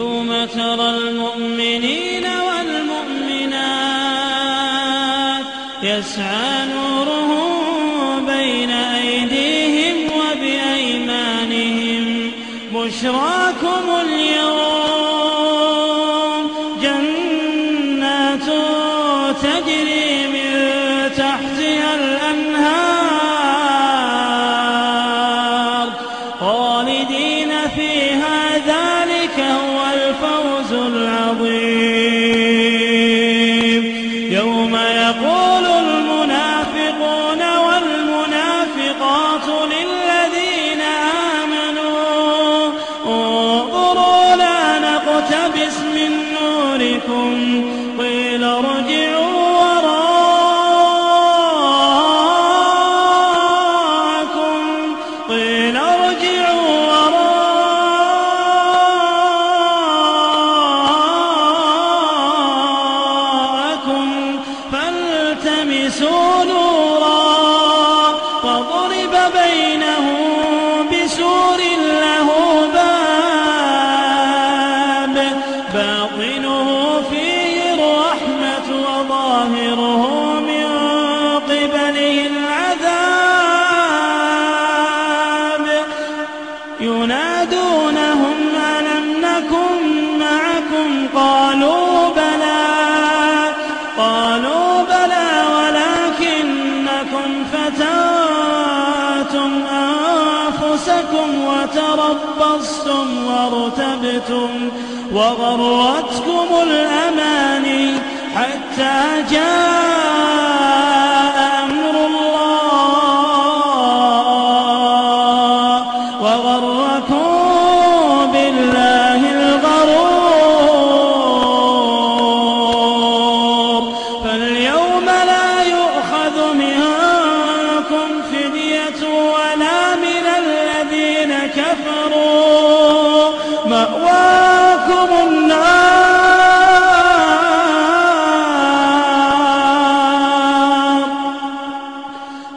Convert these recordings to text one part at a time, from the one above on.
يوم ترى المؤمنين والمؤمنات يسعى نورهم بين أيديهم وبأيمانهم بشراكم اليوم جنات تجري من تحتها الأنهار خالدين فيها ذلك هو الفوز العظيم. يوم يقول المنافقون والمنافقات للذين آمنوا انظروا لا نقتبس من نوركم قيل ارجعوا وراءكم قيل ارجعوا وراءكم فالتمسوا نورا فضرب بينهم بسور له باب باطنه فيه الرحمة وظاهره من قبله العذاب ينادونهم ألم نكن معكم قالوا بلى قالوا بلى ولكنكم فتنتم أنفسكم وتربصتم وارتبتم وغرتكم الأماني حتى جاء أمر الله وغركم بالله الغرور. فاليوم لا يؤخذ منكم فدية ولا من الذين كفروا مأواكم النار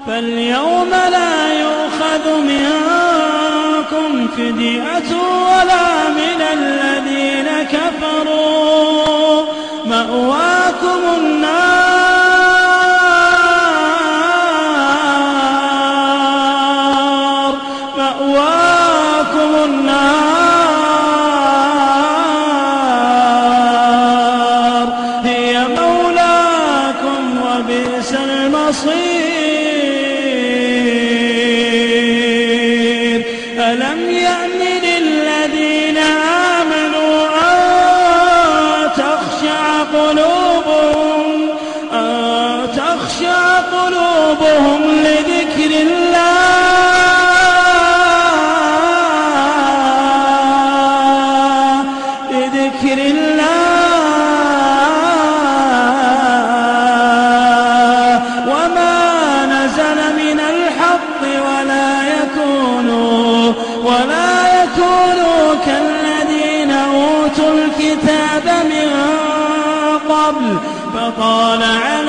فاليوم لا يؤخذ منكم فدية ولا من الذين كفروا مأواكم النار مأواكم النار هي مولاكم وبئس المصير. ألم يأن للذين آمنوا أن تخشع قلوبهم لذكر الله لذكر الله وما نزل من الحق ولا يكونوا كالذين أوتوا الكتاب من قبل فطال عليهم